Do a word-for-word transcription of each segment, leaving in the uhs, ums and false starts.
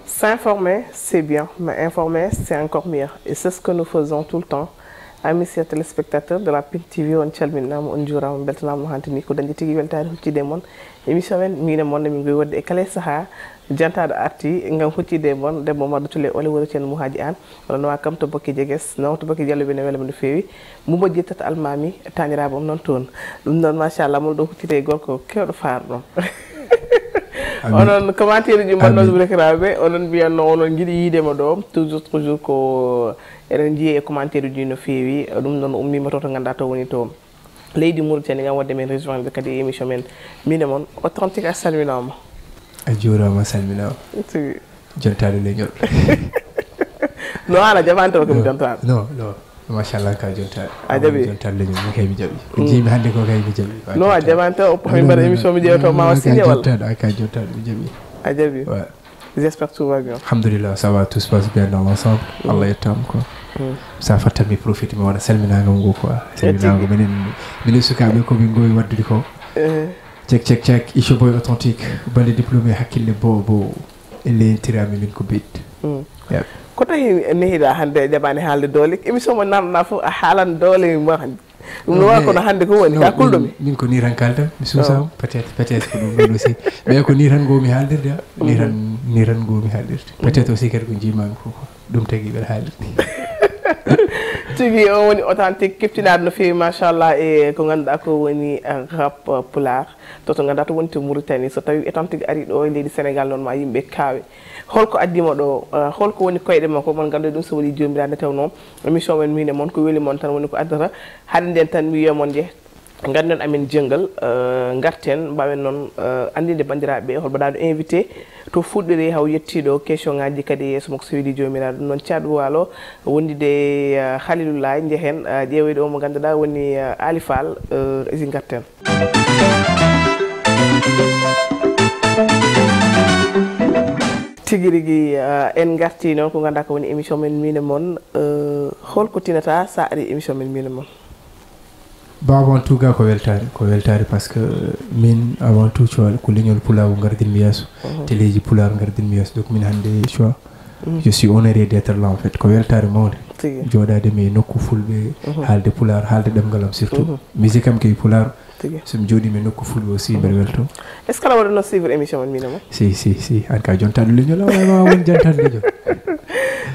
S'informer, c'est bien, mais informer, c'est encore mieux. Et c'est ce que nous faisons tout le temps. Amis chers téléspectateurs de la Pink T V, on calminama, on juurama, beltanama no hantini. Ko dañde tigi weltaare huccide e mon. Émission men, min e mon, min gowi wonde e kala e saaha. Jantaɗo arti ngam huccide e mon, debbo Mamadou Toulé, ole wuro Ceerno Mouhadji Anne. Onon nawa kam to Bokke Jeges, nawa to Bokke Diallo, ɓe ne welama no feewi. Mumbo Jettat Almami, taaniraaɓe on noon toon. Ɗum noon, machallah, mon ɗo huccite e gorko kewɗo faaro ɗon. Amin. Onon commentaire uji mbanno Amin. Ɗum rekiraaɓe, onon mbiyanno onon njiɗi yiidema ɗo, toujours, toujours ko eɗen njiya e commentaire uji no feewi. Ɗum noon ummima to, to ngannduɗaa to woni to leydi Mauritanie ngam wadde men rejoindre kadi e émission men. Min e mon, Authentique a salminama. A juurama, a salminama. Tigi. Jontaɗo leñol. No, an a jaɓani taw ko mi jontaɗo. No, no. Machallah, ka jontaɗo. A jaɓi? Jontaɗo leñol, mi kay mi jaɓi. Ko jiimi hannde ko kay mi jaɓi. No, a jaɓani taw, o pomi mbaɗa émission mi ƴeewto ma wa signe walla? Jontaɗo, a ka jontaɗo, mi jaɓi. A jaɓi? Ouais. J'espère que tout va bien. Alhamdulillah, ça va, tout se passe bien dans l'ensemble. Allah yettama quoi. Sa fatta mi profite mi waɗa salminago ngo quoi. Salminago minen, minen sukaɓe ko min gowi waddude ko. Check, check, check. Isho Boy Authentique, bande diplômé hakkille bo, bo. E leyintirami min ko beat. Yep. Ko tawi nehiɗa hannde a jaɓani haalde doole? Émission mo nanɗa fof a haalan doole ma. Ɗum no wawa kono hannde ko woni ka kulɗo mi. Min ko ni tan kalda, mi suusama, peut-être, peut-être ko ɗum ɗon aussi. Mais ko ni tan gowmi haaldirde, ni tan, ni tan gowmi haaldirde. Peut-être aussi kadi ko jiimami ko, ko ɗum tagi ɓeɗa haalirde. Tigi, on woni Authentique, keɓtinaɗo no feewi, machallah, e ko ngannduɗaa ko woni, eh, rap, eh, pulaar. To, to ngannduɗaa to woni to Mauritanie. So tawi Authentique ari ɗo e leydi Sénégal, noon ma yimɓe kaawe. Holko addimo ɗo? Eh, holko woni koyɗe makko? Mon nganndu ɗum so waɗi joomiraaɗo nde tawnoo émission men min e mon ko weli mon tan woni ko addata. Hade nden tan mi wiya mon nje. Nganndon amin jenngal, eh, ngarten, mbaawen noon, eh, anndinde banndiraaɓe ɓe hol mbaɗaaɗo invité, to fuɗɗori, haw yettii ɗo, question ŋaaji kadi yeeso makko, so weli joomiraaɗo. Ɗum noon, Caat Waalo, wondude, eh, Khalilou Laye, njehen, eh, ƴeewoyde o mo ngannduɗaa woni, eh, Ali Fall, eh, esi ngarten. Tigi rigi, eh, en ngarti noon ko ngannduɗaa ko woni émission men min e mon, eh, holko tinata sa ari émission men min e mon? Ba, avant tout, ga ko weltaare, ko weltaare parce que min, avant tout, tu vois, ko leñol pulaagu ngardinmi yeeso, teleeji pulaar ngardinmi yeeso. Donc, min hannde, tu vois, je suis honoré d'être là, en fait. Ko weltaare mawnde. Tigi. Jooɗaade mi e nokku fulɓe, haalde pulaar, haalde ɗemngal am surtout. Musique am kay pulaar. Tigi. So mi jooɗiima e nokku fulɓe aussi, mbeɗa welto. Est-ce que aɗa waɗano suivre émission mon, min e mon? Si, si, si. An ka jontaɗo leñol, a wawa won jantaɗo leñol.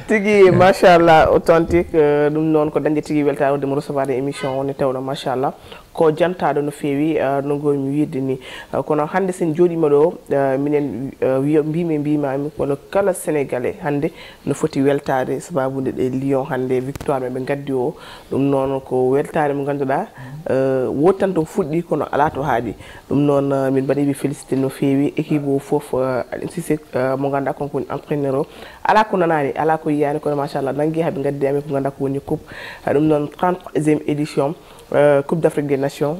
Tigi, machallah, Authentique, eh, ɗum noon ko dañde tigi weltaare wonde mo recevoir e émission o nde tawno, machallah, ko jantaɗo no feewi, eh, no ngoomi wiide ni. Eh, kono hannde sen jooɗiima ɗo, eh, minen, eh, wiya, mbimi, mbimami, kono kala Sénégalais hannde no foti weltaade sababude ɗe Lion hannde victoire ɓe ngaddi o. Ɗum noon ko weltaare mo ngannduɗaa, eh, woodi tan to fuɗɗi kono alaa to haaɗi. Ɗum noon, eh, min mbaɗi ɓe félicité no feewi, équipe o fof, eh, Aliou Cissé, eh, mo ngannduɗaa kanko woni entraîneur o. Alaa ko nanaani, alaa ko yiyaani, kono machallah, nanngi haa ɓe ngaddi amen ko ngannduɗaa ko woni coupe. Eh, ɗum noon, trente-troisième édition, eh, Coupe d'Afrique des Nations.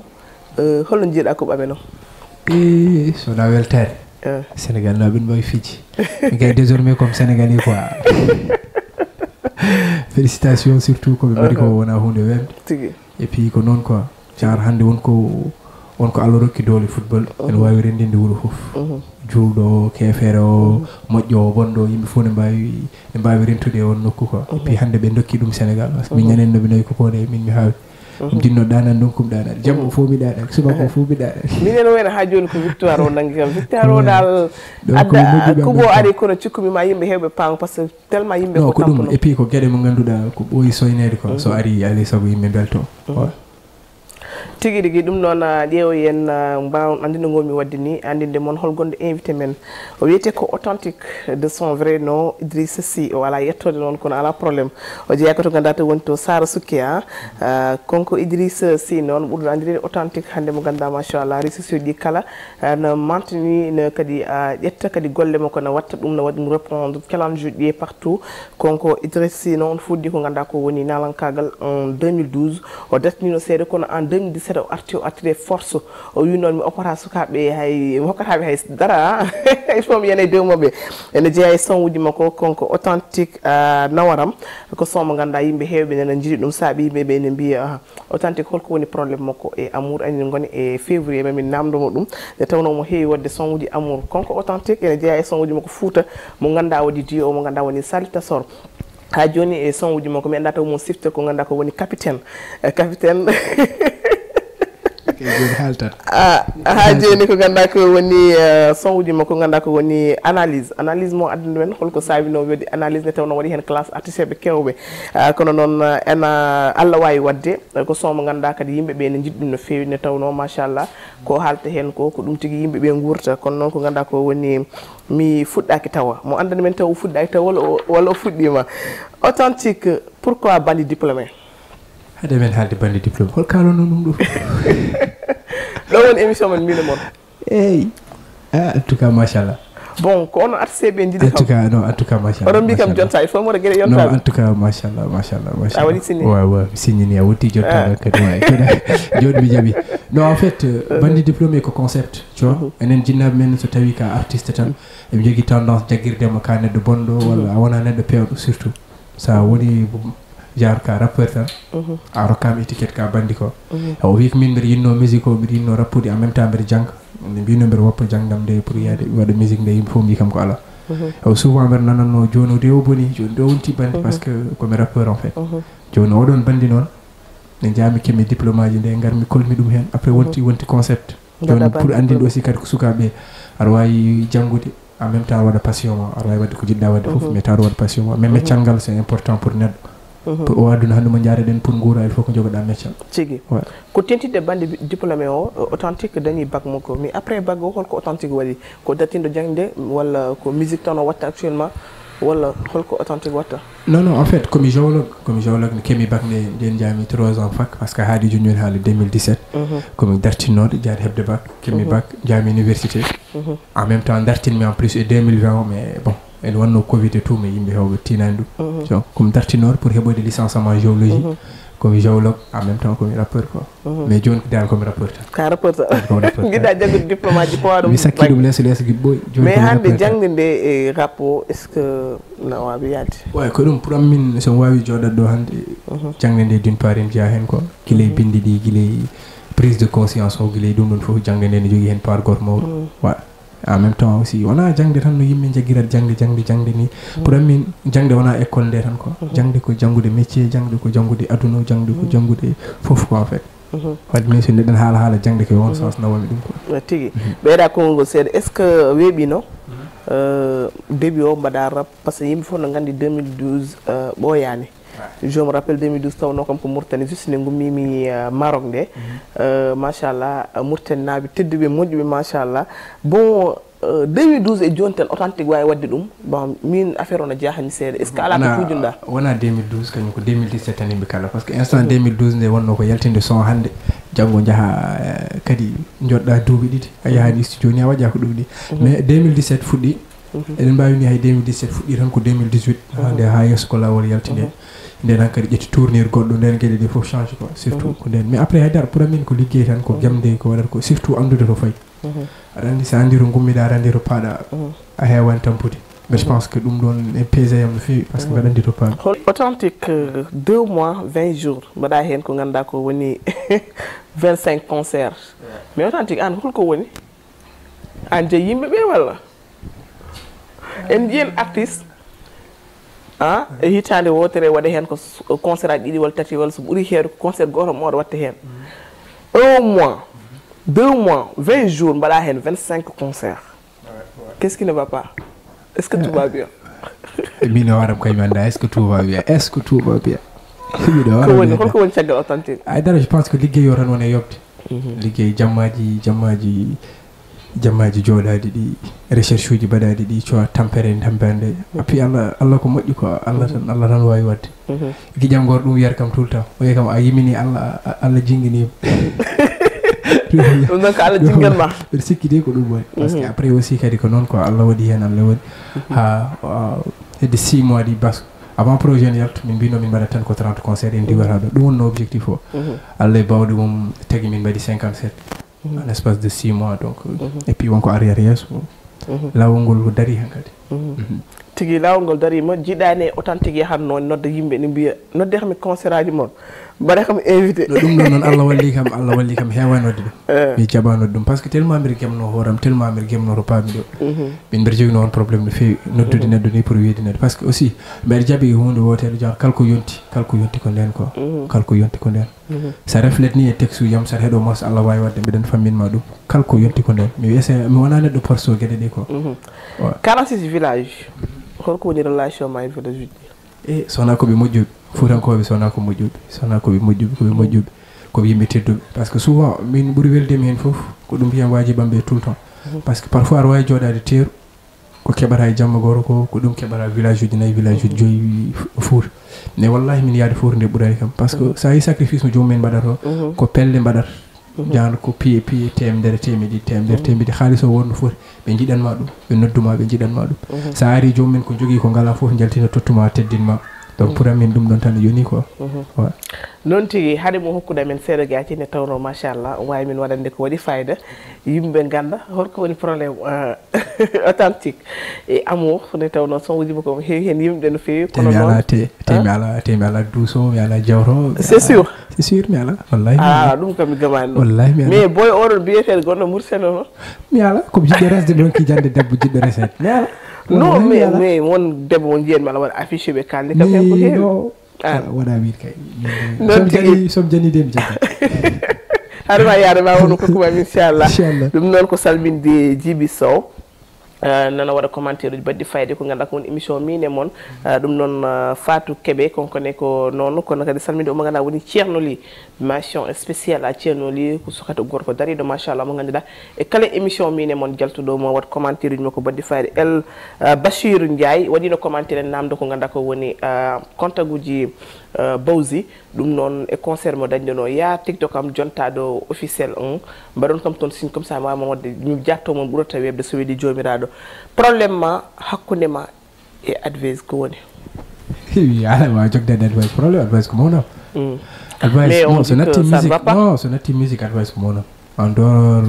Eh, holno njiiɗa coupe amen o? Eh, so wonaa weltaare. Eh. Sénégal na ɓen mbawi fiji. Mi kay désormais comme Sénégalais quoi. Félicitations surtout ko ɓe mbaɗi ko wona hunde wemde. Tigi. Et puis ko noon quoi. Genre hannde won ko, won ko Allah rokki doole football. Ene waawi renndinde wuro fof. Juulɗo o, keefeero o, moƴƴo o, bonɗo o, yimɓe fof ne mbaawi, ne mbaawi rentude e on nokku quoi. Et puis hannde ɓe ndokki ɗum Sénégal. Parce que min ñanden no ɓe nawi ko koone min mi haawi. Ɗum jinno ɗanan ɗum kum ɗanan. Jamma fof mi ɗanan, subaka fof mi ɗanan. Minen wayno haa jooni ko victoire o nanngi kam. Victoire o dal. Donc, adda moƴƴuɓe kubo amen ari kono cikkumi ma yimɓe heewɓe paam parce que tellement yimɓe non, ko ko ɗum tampuno. Et puis ko geɗe mo ngannduɗaa ko ɓooyi soyneede ko. So ari alay sago yimɓe mbelto. Tigi rigi ɗum noon, ah, ƴeewoyen, ah, mbaaw anndinde ngoomi waɗde ni, anndinde mon hol gonɗo invité men. O wiyetee ko Authentique de son vrai nom, Idrissa Sy. O alaa yettoode noon, kono alaa problème. O jeyaa ko to ngannduɗaa to woni to Saara Sukke, ah. Ah, kanko Idrissa Sy noon, ɓurɗo anndirede Authentique hannde mo ngannduɗaa, machallah, réseaux sociaux ɗi kala, ah, no mantini, no kadi, ah, ƴetta kadi golle makko, no watta ɗum, no waɗi ɗum reprendre, challenge uji ɗi partout. Kanko Idrissa Sy noon fuɗɗi ko ngannduɗaa ko woni naalankaagal en deux mille douze. O dartiniino seeɗa, kono en deux mille dix-sept, O arti, o artiri e force. O wi noon mi oppata sukaaɓe hay, mi hokkata ɓe hay dara, ah. Il faut mi yana e dow maɓɓe. Ene jeyaa e son uji makko, kanko Authentique, ah, nawaram. Ko son mo ngannduɗaa yimɓe heewɓe nena njiɗi ɗum, saabi yimɓe ɓe ene mbiya, ah, Authentique, holko woni problème makko e amour? Anin ngoni e février, ma min namndo mo ɗum. Nde tawnoo mo heewi waɗde son uji amour. Kanko Authentique ene jeyaa e son uji makko Fuuta, mo ngannduɗaa waɗi duo, mo ngannduɗaa woni Salita Sor. Haa jooni e son uji makko, mi anndaa taw mo sifte ko ngannduɗaa ko woni capitaine. Eh, capitaine. Kay jooni haaltat. Ah, haa jooni ko ngannduɗaa ko woni, eh, son uji makko, ngannduɗaa ko woni analyse. Analyse mo addani men, holko saabinoo waɗi analyse nde tawnoo waɗi heen classe artisteɓe kewɓe. Ah, kono noon, eh, ena Allah waawi waɗde, eh, ko son mo ngannduɗaa kadi yimɓe ɓe ene njiɗi ɗum no feewi, nde tawnoo machallah ko haalta heen ko, ko ɗum tigi yimɓe ɓe nguurta. Kono noon ko ngannduɗaa ko woni mi fuɗɗaaki tawa. Mo anndani men taw o fuɗɗaaki tawa walla o, walla o fuɗɗiima. Authentique, pourquoi Bandit Diplômé? Hade men haalde Bandit Diplômé, hol kaalonoo ɗum ɗo fof? Ɗo woni émission men, min e mon. Eyyi. Ah, en tout cas, machallah. Bon, ko onon artiste ɓe njiɗi. En tout cas, non, en tout cas, machallah. Oɗon mbi kam machallah. Jonta, il faut mboɗo geɗe. Non, yontaɓe. En tout cas, machallah, machallah, machallah. A waɗi signé? Ouais, ouais, mi signini, a wonti jontaɗo. Ah. Kadi, ouais, kadi. Jooni mi jaɓi. Non, en fait, euh, Bandit Diplômé ko concept, tu vois. Mhm. Enen jinnaaɓe men, so tawi ka artiste tan, mhm, eɓe njogii tendance jaggirde ma ka neɗɗo bonɗo, mhm, walla a wona neɗɗo peewɗo surtout. Sa woni genre ka rappeur tan, mhm, a rokkama étiquette ka bandi ko. Mhm. O wi ko min mbiɗa yinno musique o, mbiɗa yinno rappude, en même temps mbiɗa janga. Nde mbino mbiɗa woppa jangdam nde pour yaade waɗa musique nde yimɓe fof mbi kam ko ala. Mhm. O souvent mbiɗa nananno jooni o de o boni, jooni de o wonti bandi, mhm, parce que ko mi rappeur en fait. Mhm. Jooni oɗon bandi noon, nde jaami kemi diplôme aji nde, ngarmi kolmi ɗum heen. Après wonti, mhm, wonti concept. Jooni pour andinde aussi kadi ko sukaaɓe, aɗa waawi janngude, en même temps waɗa passion ma, aɗa waawi waɗde ko jiɗɗa waɗde fof, mhm, mais tawa aɗa waɗa passion ma. Mais, mhm, meccal ngal, c'est important pour neɗɗo. Mhm. Pour o aduna hannde mo njareɗen pour nguura, il faut ko jogoɗa meccal. Tigi. Ouais. Ko tentinde bandi bi-, diplômé o, Authentique dañi bac makko. Mais après bac o, holko Authentique waɗi? Ko dartinɗo jaŋde walla ko musique tan o watta actuellement? Walla holko Authentique watta? Non, non, en fait, komi géologue, komi géologue, mi kemi bac nde, nden jaami trois ans fac, parce que haadi jooni jooni haala deux mille dix-sept. Mhm. Komi dartinnoɗo, jaade heɓde bac, kemi, mhm, bac, jaami université. Mhm. En même temps, dartinmi en plus e deux mille vingt o, mais bon, ene wonno covid et tout, mais yimɓe hewɓe tinani ɗum. Mhm. Donc, komi dartinnoɗo pour heɓoyde licence am en géologie. Mhm. Komi géologue, en même temps, komi rappeur quoi. Mhm. Mais jooni ko dal komi rappeur tan. Ka rappeur tan. Komi rappeur tan. Njiɗɗa janngude diplôme aji pawaɗo. Mi sakki ɗum leeso leeso giɗ ɓooy. Jooni mais komi hannde rappeur tan. Jangde nde e rap o, est-ce que na waawi yaade? Ouais, ko ɗum pour am min, so mi waawi jooɗat ɗo hannde, mhm, jangde nde d'une part ene jeyaa heen quoi. Gila e, mhm, binndi ɗi, gila e prise de conscience o, gila e ɗum ɗon fof jangde nde ne jogii heen part gooto mawɗo. Mhm. Ouais. En même temps aussi, wona jangde tan no yimɓe jaggirat jangde, jangde, jangde ni. Mm. Pour min, jangde wona école nde tan quoi. Mhm. Jangde ko janngude métier, jangde ko janngude aduna, jangde ko, mm, janngude fof quoi en fait. Mhm. Wadde min so neɗɗen haala haala jangde ko e on, mhm, sens nawami ɗum quoi. Eh, tigi. Mhm. Ɓeyda konngol ngol seeɗa. Est-ce que weeɓino, mhm, euh, début o mbaɗa rap? Parce que yimɓe fof no nganndi deux mille douze, euh, ɓooyaani. Ouais. Je me rappelle deux mille douze, tawnoo kam ko Mauritanie, juste nde ngummiimi, euh, Maroc nde. Mhm. Euh, machallah, euh, Mauritanie naaɓe tedduɓe, moƴƴuɓe, machallah. Bon, euh, deux mille douze e jooni tan Authentique waawi waɗde ɗum. Bon, min affaire o no jaaxani seeɗa. Est-ce que alaa ko, wona, kuujunɗaa? Wona deux mille douze, kañum ko deux mille dix-sept tan yimɓe kala. Parce que instant, mhm, deux mille douze nde wonnoo ko yaltinde son hannde, janngo njaha, euh, kadi njoɗɗa duuɓi ɗiɗi, a yahaani, mhm, studio ni a waɗa ko ɗum ni. Mhm. Mais deux mille dix-sept fuɗɗi, mhm, eɗen mbaawi ni hay deux mille dix-sept fuɗɗi tan ko deux mille dix-huit, mhm, haa nde haa yeeso ko laawol yalti nde. Mhm. Nden hankadi ƴetti tournure goɗɗo, nden geɗe ɗe fof change quoi, surtout, mhm, ko nden. Mais après haydara pour min ko liggey tan, ko, mhm, gemde, ko waɗata ko, surtout anndude to fayi. Mhm. Aɗa anndi so a anndi to ngummiɗa, aɗa anndi to paaɗa, mhm, a heewani tampude. Mais je, mhm, pense que ɗum ɗon e peese yam no feewi, parce que, mhm, mbaɗa anndi to paaɗa. Hol Authentique, euh, deux mois, vingt jours, mbaɗa heen ko ngannduɗaa ko woni vingt-cinq concerts. Yeah. Mais Authentique, aan holko woni? Aan jeyi yimɓe ɓe walla? En njiyen artiste, ah, e hitaande wootere waɗa heen ko s-, concert aji ɗiɗi walla tati, walla so ɓuri heewde ko concert gooto mawɗo waɗta heen. Un mois, deux mois, vingt jours, mbaɗa heen vingt-cinq concerts. Qu'est-ce qui ne va pas? Est-ce que tout va bien? E min o waram kay mi annda, est-ce que tout va bien? Est-ce que tout va bien? Miɗo wara ko woni, mi annda. Holko woni caggal Authentique? Ay dara, je pense que liggey o tan woni e yoɓde. Mhm. Liggey jammaaji, jammaaji, jammaaji jooɗaaɗi ɗi, recherche uji mbaɗaaɗi ɗi, cowa tampere tampere nde. Mhm. Appi Allah, Allah ko moƴƴi ko, Allah tan, mhm, Allah tan waawi waɗde. Mhm. Giƴam goto ɗum wiyata kam tout le temps. O wiya kam a yimini Allah, a-, Allah jinngini. Ɗum ɗon ko Allah jinngani ma. Mbeɗa sikki de ko ɗum woni. Parce que, mhm, après aussi kadi ko noon ko Allah waɗi heen, Allah waɗi. Mhm. Ha, ah, hedde six mois ɗi bas-, Avant projet ne yalta, min mbino min mbaɗa tan ko trente concert en diwata ɗo. Ɗum wonno objectif o. Allah e bawɗe mum tagi min mbaɗi cinquante-sept en espace de six mois. Donc, et puis wonko arrière yeeso. Laawol ngol ko dari hen kadi. Tigi laawol ngol dariima, jiɗaani e Authentique yahatno nodda yimɓe ne mbiya nodde kam e concert aji mon, mbaɗa kam invité. No ɗum ɗo noon, Allah walli kam, Allah walli kam heewa nodde ɗum. Mi jaɓa nodde ɗum parce que tellement mbiɗa gemno hooram, tellement mbiɗa gemno to paami ɗo. Min mbiɗa jogino on problème no feewi noddude neɗɗo ni pour wiyde neɗɗo parce que aussi mbeɗa jaɓi e huunde wootere genre kala ko yonti, kala ko yonti ko nden quoi. Kala ko yonti ko nden. So a reflet ni e texte uji am, so aɗa heɗo morceau Allah wawi wadde mbiɗen fammin ma ɗum. Kala ko yonti ko nden. Mi essaye, mi wona neɗɗo porso gueɗe ɗe quoi. Quarante-six village, holko woni relation ma e village uji? E sona ko ɓe moƴƴuɓe, fuutankoɓe sona ko moƴƴuɓe, sona ko ɓe moƴƴuɓe, ko ɓe moƴƴuɓe, ko ɓe yimɓe tedduɓe. Parce que souvent min ɓuuri weldemi hen foof ko ɗum mbiyam wajiɓam ɓe tout le temps. Parce que parfois aɗa wawi jooɗade teeru, ko keɓata e jamma goto ko ko ɗum keɓata village uji nayyi, village uji joyyi. Fuuta. Mais wallahi min yaade fuuta nde ɓurani kam parce que sa yi sacrifice mo joomum en mbaɗata o, ko pelle mbaɗata. Jaan ko piye piye temedere temedde temedere temedde haalis o wonno foti ɓe jiɗanma ɗum, ɓe nodduma ɓe jiɗanma ɗum. Sa ari joomum en ko jogui ko ngala foof jaltina tottuma teddinma. Donc pour amin ɗum ɗon tan yoni quoi. Noon tigi, haade mo hokkude amen seeɗa gati nde tawno machallah o wawi min waɗande ko waɗi fayida. Yimɓe ganda holko woni problème Authentique e amour nde tawno son uji makko heewi hen yimɓe no feewi kono Te mi noon ala te te mi ala te mi ala duuso, mi ala jawto. C'est sûr. C'est sûr mi ala. Wallahi mi ala. Ah, ɗum kam mi gamani ɗum. Wallahi mi ala. Mais boy oɗon mbiyeten gonɗo Mauritanie o. Mi ala ko mi jiɗɗo resde ɗon ki jande debbo jiɗɗo resede mi ala. Non, Wallahi mi mais ala. Mais won debbo mo jiyen mi ala waɗa affiché ɓe kalli kam hen ko Mi heewi. No. Ah. Waɗa wiide kay. Noon Somi tigi. Jani somi jani de mi jani. Harma yaade ma wono ko kuma inchallah. Inchallah. Ɗum noon ko salminde Djiby Sow. Uh, nana waɗa commentaire uji baɗɗi fayde ko ganduɗa ko woni émission min e mon. Uh, ɗum noon uh, Fatou Kébé konkone ko noon kono kadi salminde omo ganduɗa woni Ceerno Ly. Mention spéciale à Ceerno Ly ko sukata gorko dariɗo machallah mo ganduɗa e kala émission min e mon jaltuɗo mo waɗ commentaire uji makko baɗɗi fayde El uh, Bachir Ndiaye waɗino commentaire en namdo ko ganduɗa ko woni uh, contact uji uh, Bawzi. Ɗum noon e concert mo dañɗono ya TikTok am jontaɗo officiel on mbaɗon kam toon signe comme ça mi wawma wadde mi jatto mon ɓurata webde so weeli jomiraɗo. Problème ma hakkunde ma e advise ko woni? Wi ala ma jogdade advice problème advice ko mawno. Advice Mais on non so dit natti que ça ne va musique pas. Non so natti musique advice ko mawno. En dehors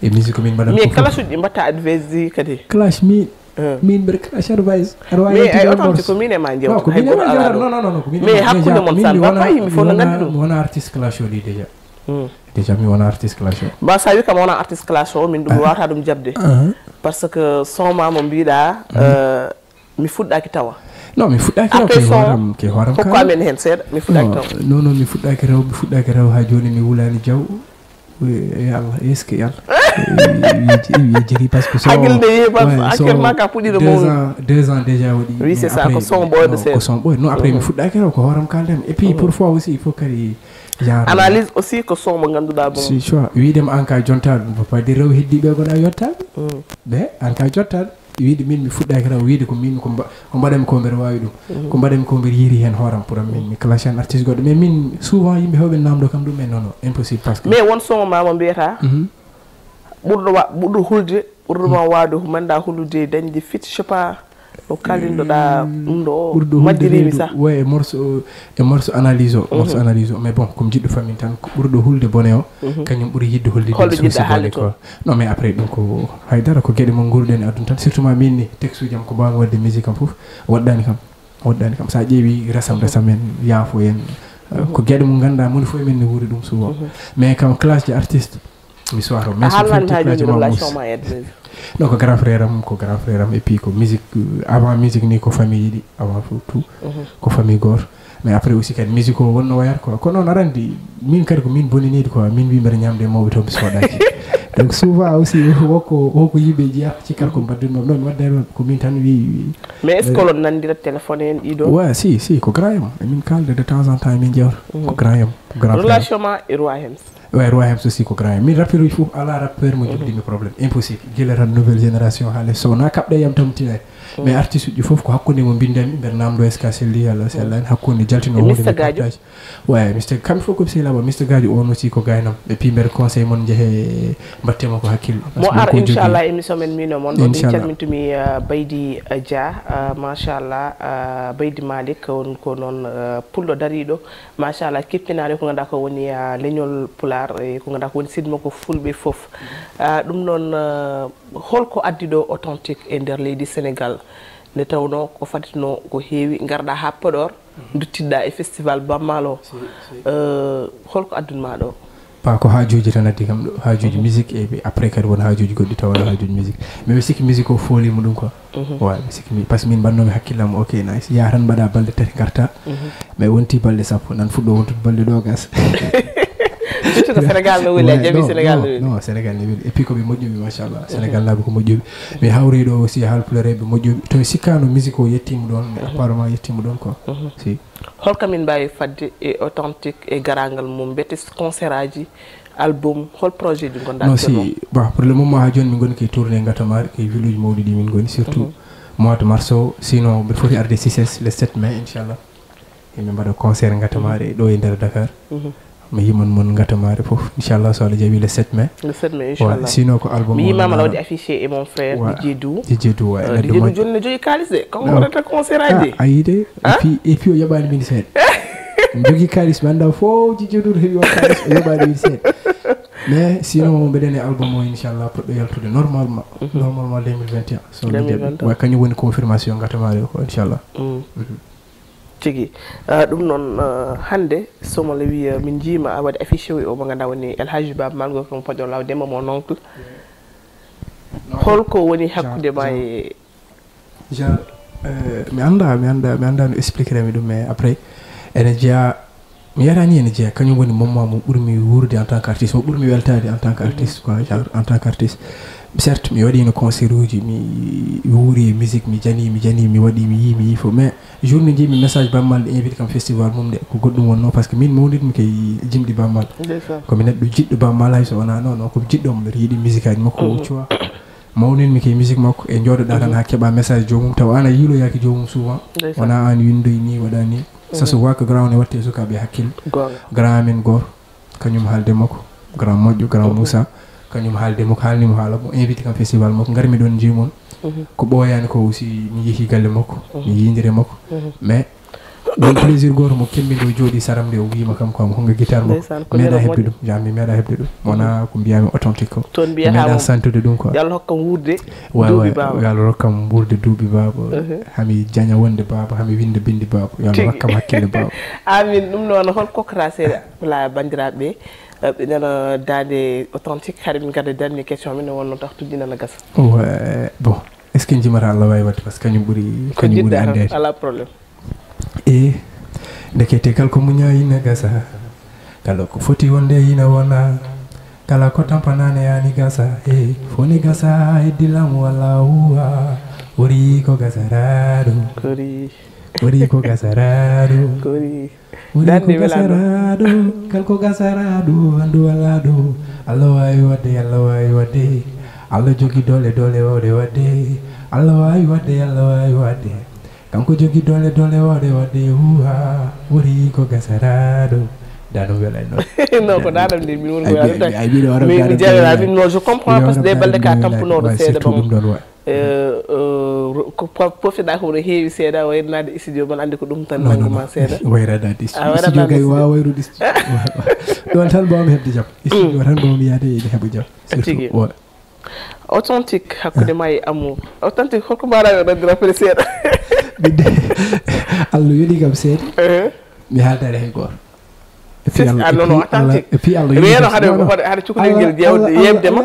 e musique ko min mbaɗata Mais ko kala fof. Suji mbatta advise kadi. Clash mi Euh. Min mbiɗa clash advice aɗa wawi Mais yettude ay on Authentique morceau. Ko min e ma Non jewta ko hay min e goto ma ala jewta ɗo. Non non non ko min Mais hakkunde mon ça ne va pas yimɓe fof no gandi Mi ɗum. Wona artiste clash o ɗi déjà. Déjà mi wona artiste clash o. Ba sa wi kam wona artiste clash o min ɗum mi wawata ɗum jaɓde. Par ce que son ma mo mbiɗa euh, mi fuɗɗaki tawa. Non mi fuɗɗaki tawa. Après Ke son hooram ke hooram hokko kala. Amen hen seeɗa mi fuɗɗaki tawa. Non non mi fuɗɗaki tawa mi fuɗɗaki tawa ha joni mi wulani jaw. Ya Allah est-ce que Allah. Wi jiri parce que so Hakkille nde yeehi parce que ouais, so actuellement ka puɗɗiɗo deux mawni. Ans deux ans déjà waɗi. Oui, c'est Mais ça, après, ko son ɓooyɗo non, seeɗa. Ko son ɓooy non après mi fuɗɗaki tawa ko hooram kaldem et puis parfois aussi il faut kadi genre. Analyse aussi ko son mo ganduɗa bon. Si choix wiidema an ka jontaɗo ɗum faut pas dire rew heddiɓe gona yottaɓe. Ɓe an ka jottaɗo. Wiide min mi fuɗɗaki taw wiide ko min ko mba- ko mbaɗanmi ko mbeɗa wawi ɗum. Ko mbaɗanmi ko mbeɗa yiiri hen hooram pour am min mi clash an artiste goɗɗo mais min souvent yimɓe hewɓe namdo kam ɗum mais non non impossible parce que. Mais won son ma mo mbiyata ɓurɗo wa ɓurɗo hulde ɓurɗo ma wawde humanda hulude dañde fit je sais pas no kalinɗoɗa ɗum ɗo Ɓurɗo majjirimi hulde sa. Wa e morceau e morceau analyse o morceau analyse o mais bon comme jiɗɗo famille tan ko ɓurɗo hulde bone o. Kañum ɓuri yidde holde Holɗo ɗum suusi jiɗɗa haalde bone quoi. Non mais après ɗum ko haydara ko gueɗe mo guurɗen e aduna tan surtout ma min ni texte uji am ko mbawi wadde musique am foof waɗɗani kam. Waɗɗani kam sa ƴeewi resam resam en yaafo en. Ko gueɗe mo ganduɗa moni foof e men ne wuuri ɗum souvent. Mais kam clash de artiste mi suwata mais Haalnami ha clash joni ma relation mus. Ma e adversaire. Non ko grand frère am ko grand frère am et puis ko musique avant musique ni ko famille yiɗi avant tout. Ko famille goto. Mais après aussi kadi musique o wonno wayata quoi kono noon aɗa andi min kadi ko min boniniɗo quoi min wi mbeɗa ñamde e mawɓe taw mi soɗaki. Donc souvent aussi woko woko yimɓe jiya cikkat ko mbaddunma non mi wadde hen ko min tan wi. Mais est ce que oɗon nandira téléphone en ɗiɗo? Ouais si si ko grand yam emin kalda de temps en temps emin jewta. Ko grand yam ko grand frère. Relation ma e Roi Hems? Ouais Roi Hems aussi ko grand yam min rappeur uji fof ala rappeur mo joɓdimi problème impossible gila tan nouvelle génération haale sowna kaɓɗe yam tamtinani. Mais artiste uji fof ko hakkunde mo mbindanmi, mbeɗa namdo est-ce que a selli yalla a sellani, hakkunde jaltino hunde mi partage. Ouais, Mister, kamɓe fof ko sehilaaɓe am. Mister Gadio, on aussi ko gaynam. Et puis mbeɗa conseil mon njehe, mbattema ko hakkille. Mo ar inchallah, émission men mino mon ɗo. Inchallah. Calmintumi, uh, Baydi, uh, Dia, uh, machallah, uh, Baydi Malik, on ko noon, uh, pullo dariɗo. Machallah, keppinaare ko ganduɗa ko woni, uh, leñol Pulaar, e ko ganduɗa ko woni sidmo ko fulɓe fof. Uh, ɗum noon, uh, holko addi ɗo Authentique e nder leydi Sénégal? Nde tawno ko faditno ko heewi, garɗa ha Podor, duttiɗɗa e festival Bammal o. Si, si. Euh, holko addunma ɗo? Pa ko haajuji tan addi kam ɗo, haajuji musique, e ɓe après kadi won haajuji goɗɗi tawa wona haajuji musique. Mais mi sikki musique o foolima ɗum quoi. Ouais, mi sikki mi, parce que min mbannomi hakkillam, ok, nice. Yaha tan mbaɗa balɗe tati garta. Mais wonti balɗe sappo, nan fuɗɗo wontude balɗe nogas. Surtout ko Sénégal no weli, a jaɓi Sénégal no weli. Non, Sénégal no weli. Et puis ko ɓe moƴƴuɓe, machallah. Sénégal naaɓe ko moƴƴuɓe. Mi hawri ɗo aussi e haalpulareɓe moƴƴuɓe. To mi sikkano musique o yettima ɗon, mais apparemment yettima ɗon quoi. Si. Holko min mbawi fadde e Authentique e garagal mum, mbete concert aji, album, hol projet ji gonɗa? Non, si, bon, pour le moment ha joni min goni ke tourné Ngatamare, ke village mawɗi ɗi min goni, surtout mois de mars o, sinon mbiɗa foti arde C I C E S le sept mai, inchallah. Emin mbaɗa concert Ngatamare ɗo e nder Dakar. Mi yiman mon Ngatamare fof, inchallah, so Allah jaɓi le sept mai. Le sept mai, inchallah. Sinon ko album mi yimama law waɗi affiché e mon frère D J Dou. D J Dou, ouais. Euh, D J Dou joni ne jogui kalis de, kanko waɗata concert aji de. A yii de, et puis, et puis o yoɓani min seeɗa. Mi jogui kalis, mi anda fof D J Dou heewi o kalis, o yoɓani min seeɗa. Mais sinon mbeɗen e album o, inchallah, poɗɗo yaltude normalement. Normalement deux mille vingt et un, so Allah jaɓi. Wa kañum woni confirmation Ngatamare o ko, inchallah. Tigi. Ah, ɗum noon, ah, hannde, so mo le wiya, min njiima a waɗi affiché o, mo ngannduɗaa woni El Hadji Baba Malgo, ko mo Poƴol Law Demba, mon oncle. Holko woni hakkunde ma e Genre, euh, mi annda, mi annda, mi annda no expliquer mi ɗum, mais après, ene jeya, mi yiyata ni ene jeya, kañum woni moment mo ɓurmi wuurde en tant qu'artiste, mo ɓurmi weltaade en tant qu'artiste, quoi, genre, en tant qu'artiste. Certes, mi waɗino concert uji, mi wuuri e musique, mi jani, mi jani, mi waɗi, mi yi, mi yi fof, mais jour nde njiimi message Bammal invite kam festival mum nde, ko goɗɗum wonno, parce que min mawnitmi kay jimɗi Bammal. Ndeysaan. Ko mi neɗɗo jiɗɗo Bammal, hay so wonaa non, non, ko mi jiɗɗo mo, mbiɗa yiɗi musique aji makko, tu vois. Mawninmi kay musique makko, e jooɗoɗa tan haa keɓa message joomum, tawa an a yiiloyaaki joomum souvent. Ndeysaan. Wona an windoy ni, waɗa ni. Ça se voit que grand ne watte sukaaɓe hakkille. Goonga. Grand amen gooto, kañum haalde makko, grand moƴƴo, grand Moussa, kañum haalde makko, haalnimo haala mo, invite kam festival makko, ngarmi ɗon njiimon. Ko ɓooyaani ko aussi, mi yehi galle makko, mi yiindire makko. Mais ɗon plaisir gooto mo kemmi ɗo jooɗi saram nde o wiima kam ko am honga guitare makko. Ndeysaan, ko meeɗa heɓde ɗum, jamais meeɗa heɓde ɗum. Wona ko mbiyami authentique ko. Toon mbiya meeɗa santude ɗum quoi. Yo Allah hokkam wuurde duuɓi baaba. Yo Allah hokkam wuurde duuɓi baaba. Hami jaña wonde baaba, hami winda bindi baaba. Yo Allah hokkam hakkille baaba. Amin. Ɗum noon hol kokkata seeɗa la bandiraɓe ɓe nana dande authentique, hari min gadda dernier question, min wonno tax tuddi nana gasa. Ouais, bon. Est-ce que jimata Allah wawi wadde, parce que kañum ɓuri, kañum ɓuri andeede. Ala problème. E ndekete kala ko muña ina gasa, kala ko foti wonde ina wona, kala ko tampanani ani gasa. E foni gasa heddi lamu walla huwa, wori ko gasaraɗo. Kori. Wori ko gasaraɗo. Kori. Woni ko gasaraɗo, kal ko gasaraɗo, andu walaɗo. Allah wawi wadde, Allah wawi wadde. Allah jogi dole, dole wawde wadde. Allah wawi wadde, Allah wawi wadde. Kanko jogi dole, dole wawde wadde. Uha, wori ko gasaraɗo. Daɗum welay noon. Non, ko daɗam de, min woni ko yaɗum tan. Ay, mbiɗo wara min mi jawe min no, je comprends, parce que ɗe balɗe ka tampunoɗo seeɗa ɗum ɗon wa. Ko pofteɗa ko no heewi seeɗa, wayrunaade studio mon, anndi ko ɗum tan nangu ma seeɗa. Wayrunaade studio kay wawa wayrude studio. Ɗon tan mbawmi heɓde jam. Studio tan mbawmi yaade e heɓa jam. Tigi. Authentique, hakkunde ma e Amour. Authentique, holko mbaɗa yo noddi rappel seeɗa? Ɓiɗɗe, Allah yoni kam seeɗa. Mi haaldaade hay gooto. Et puis Allah, ah, non, non, authentique. Et puis Allah, reeno haɗa haɗa cukalel ngel yewde ma.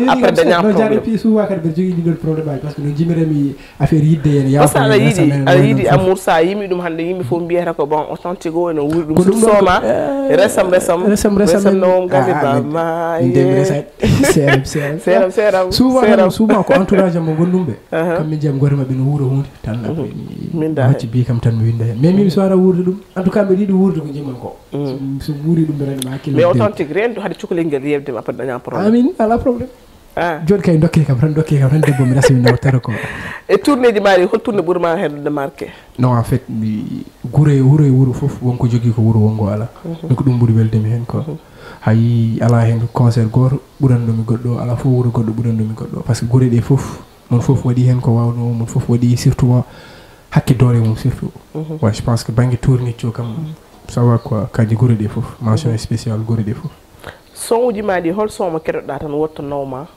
Après daña problème. Et puis souvent kadi mbeɗa jogii ɗiɗon problème aji, parce que no jimirami affaire yidde ene yawta. Parce que aɗa yiɗi, aɗa yiɗi Amour, sa yimi ɗum hannde, yimɓe fof mbiyata ko bon, authentique o ene wuuri ɗum. Ko ɗum ɗon sooma, resam, resam, resam, resam, resam, no on galle ba ma. Min de mi resat. Seeram, seeram. Seeram, seeram. Souvent, souvent ko entourage am mo ngonɗum ɓe. Kam min jam goto maɓɓe no wuura hunde tan, après mi hocci bi kam tan mi winda heen. Mais min mi soara wuurde ɗum. En tout cas, mbeɗa yiɗi wuurde ko jimam ko. So, so wuuri ɗum, mbeɗa ma hakkille. Mais authentique, reendu hade cukalel ngel yewde ma, après daña problème. Amin, ala problème. Ah. Joni kay dokke kam tan, dokke kam tan, debbo mi rasmi nawtata ko. E tourneeji maa ɗi, hol tourne ɓuri ma hedde marqué? Non, en fait, mi gure wuro e wuro fof wonko jogii ko wuro wongo ala. Donc ɗum ɓuri welde mi heen ko. Hay ala heen concert gooto ɓuranɗo mi goɗɗo, ala fof wuro goɗɗo ɓuranɗo mi goɗɗo, parce que gure ɗe fof, mon fof waɗi heen ko waawno, mon fof waɗi surtout ma hakke doole mum surtout. Ouais, je pense que banggue tournico kam, ça va quoi, kaji gure ɗe fof, mention spéciale gure ɗe fof. Son uji ma ɗi, hol son mo keɗoɗa tan wotto nawma?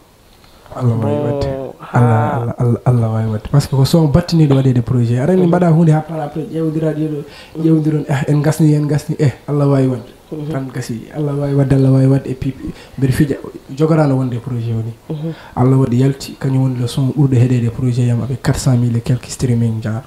Allah wawi wadde. Allah, Allah, Allah, Allah wawi wadde, parce que ko son battiniɗo waɗede projet, aɗa anndi mbaɗa hunde ha pala après ƴewdira ɗiɗo, ƴewdiron, eh, en gasni, en gasni, eh, Allah wawi wadde. Tan gasi, Allah wawi wadde, Allah wawi wadde. Et puis mbeɗa fija, jogorano wonde projet o ni. Allah waɗi yalti, kañum woni le son ɓurɗo heɗede projet yam avec quatre cent mille et quelques streaming, genre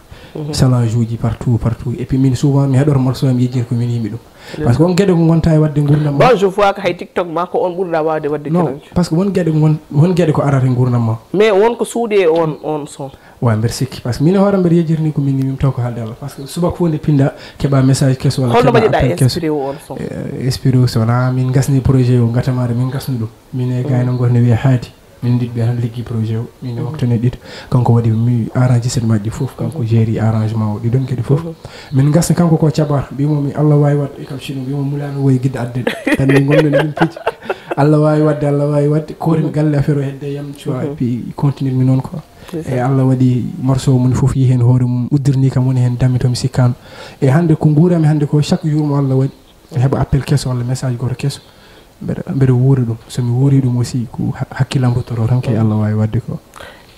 challenge uji partout, partout. Et puis min souvent mi heɗoto morceau am, yejjir ko min yimi ɗum. Parce que won geɗe ko gonta e wadde gurdam ma. Bon, je vois que hay TikTok ma ko on ɓurɗa wawde wadde Non, challenge. Parce que won geɗe won, won geɗe ko arata e gurdam ma. Mais won ko suuɗi e on, on son. Wa mbeɗa sikki, parce que min e hoore mbeɗa yejjirni ko min yimi, mi taw ko haalde Allah, parce que subaka fof nde pinda keɓa message keso walla Holno keɓa mbaɗiɗa appel keso. Inspiré o on son? Eh, inspiré o, so wona min gasni projet o, gatamaare min gasni ɗum. Min e gayno goto ne wiya Haadi. Min ɗiɗi ɓe tan liggi projet o. Min e waktane ɗiɗo. Kanko waɗi mi arrangé set majji fof, kanko géri arrangement o, ɗiɗon kadi fof. Min gasni kanko ko cabar, mbimo mi Allah wawi wadde, e kam sino mbimo mulano woyi gidda adde. Tan min gonno ne min piji. Allah wawi wadde, Allah wawi wadde. Korin galle affaire o hedde yam, tu vois, et puis continue mi noon quoi. E Allah waɗi morceau o moni fof yi heen hoore mum, uddirni kam woni heen dammi to mi sikkano. E hannde ko nguurami hannde ko chaque jour mo Allah waɗi. Mi heɓa appel keso walla message goto keso. Mbeɗa mbeɗa wuura ɗum. So mi wuuri ɗum aussi ko ha- hakkillam ruttoro tan kay Allah wawi wadde ko.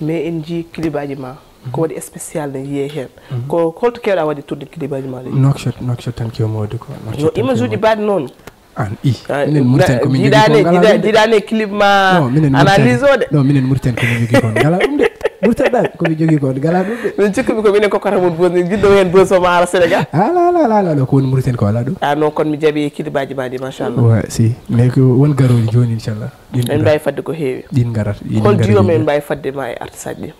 Mais en jii clip aji ma ko waɗi spécial ne yiyee heen. Ko holto kewɗa waɗi tourné clip aji ma ɗi? Nokshot, nokshot tan kewmi wadde ko. No image uji baɗi noon. An i. Minen Mauritanie ko min jogii ko ngala ɗum de. Jiɗani clip ma. Non, minen Analyse Mauritanie. O de. Non, minen Mauritanie ko min jogii ko ngala ɗum de. Mauritanie ɗa ko min jogii ko ngala ɗum de. Min cikku mi ko minen kokkata mon buzz, jiɗɗo heen buzz o ma ara Sénégal. Ala ala ala ala ɗo ko woni Mauritanie ko ala ɗum. Ah non, kon mi jaɓi clip aji ma ɗi, machallah. Ouais, si. Mais ko won garooji jooni inchallah. Ɗin En mbawi fadde ko heewi. Ɗin garat. Ɗin Hol garat duo jooni. Min mbawi fadde ma e artiste aji ɗi?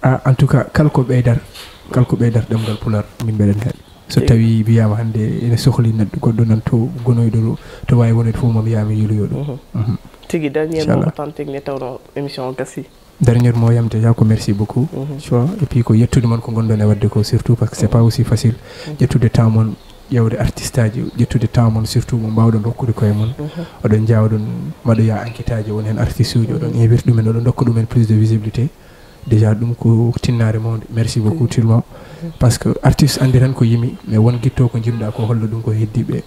Ah, en tout cas kala ko ɓeydar, kala ko ɓeydar ɗemngal pular min mbeɗen heen. So tawi wiyama hannde ene sohli neɗɗo goɗɗo nan to gonoyɗo ɗo, to wawi wonoyde fof mami yami yiiloyo ɗum. Mhm. Tigi dernier Inchallah. Mot authentique nde tawno émission o gasi. Dernier mot yam déjà ko merci beaucoup. Tu vois, et puis ko yettude mon ko gonɗon e wadde ko surtout parce que c'est pas aussi facile ƴettude temps mon, ƴewde artiste aji, ƴettude temps mon surtout mo mbawɗon rokkude koye mon. Oɗon jawɗon mbaɗoya enquête aji, won heen artiste uji oɗon invite ɗumen, oɗon dokka ɗumen plus de visibilité. Déjà ɗum ko tinnare mawde. Merci beaucoup Tilma. Parce que artiste andi tan ko yimi, mais won guitto ko jimɗa ko holla ɗum ko heddiɓe.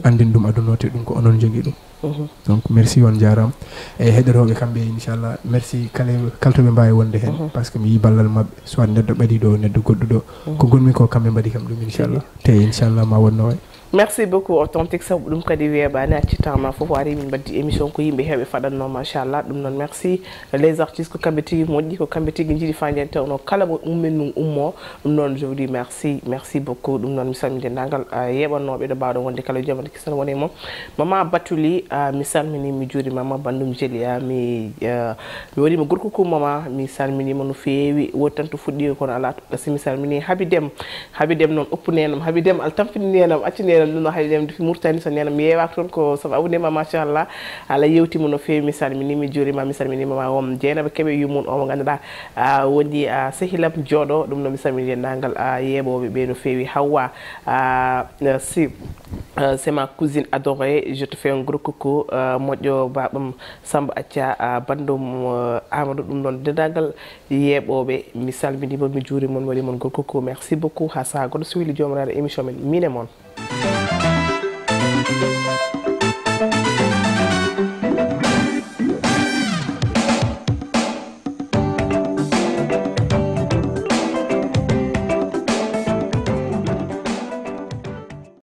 Andin ɗum aduna o te ɗum ko onon jogui ɗum. Donc merci, on jarama. E heɗotoɓe kamɓe inchallah, merci kala kala to ɓe mbawi wonde hen, parce que mi yi ballal mabɓe, soit neɗɗo ɓaɗi ɗo, neɗɗo goɗɗo ɗo, ko gonmi ko kamɓe mbaɗi kam ɗum inchallah. Te inchallah ma wonno way. Merci beaucoup authentique, sabu ɗum kadi weeɓani, a accitama fof, ari min mbaddi émission ko yimɓe hewɓe faɗanno machallah. Ɗum noon merci les artistes, ko kamɓe tigi moƴƴi, ko kamɓe tigi jiiɗi fayde, tawno kala mo ummin mum ummo. Ɗum noon je vous dis merci, merci beaucoup. Ɗum noon mi salmini dendagal yeeɓannoɓe ɗo mbawɗon wonde kala jamani kisan woni mo. Mama Batuli, mi salmini mi juurima ma, bandum Jelia, mi mi waɗima groupe coucou mama, mi salminima no feewi. Wodi tan to fuɗɗi kono ala to gasi. Mi salmini Habi Dem. Habi Dem noon oppu nenam, Habi Dem al tampini nenam, acci nenam ɗum no. Habi Dem fi Murtani so nenam mi yeewaka toon ko sabu abonné ma machallah. Ala yewtima no feewi, mi salmini mi juurima, mi salminima ma won Jeynaba Keɓe yumum o mo ganduɗa woni sehilam jooɗo. Ɗum noon mi salmini dendagal yeeɓoɓe ɓe no feewi. Hawwa si c'est ma cousine adorée, je te fais un gros coucou. Moƴƴo babam Samba Acca, bandum Amadou. Ɗum noon dendagal yeeɓoɓe mi salminima mi juurima on, waɗi mon gros coucou, merci beaucoup. Ha saha goɗɗo so weli jomiraɗo émission men min e mon.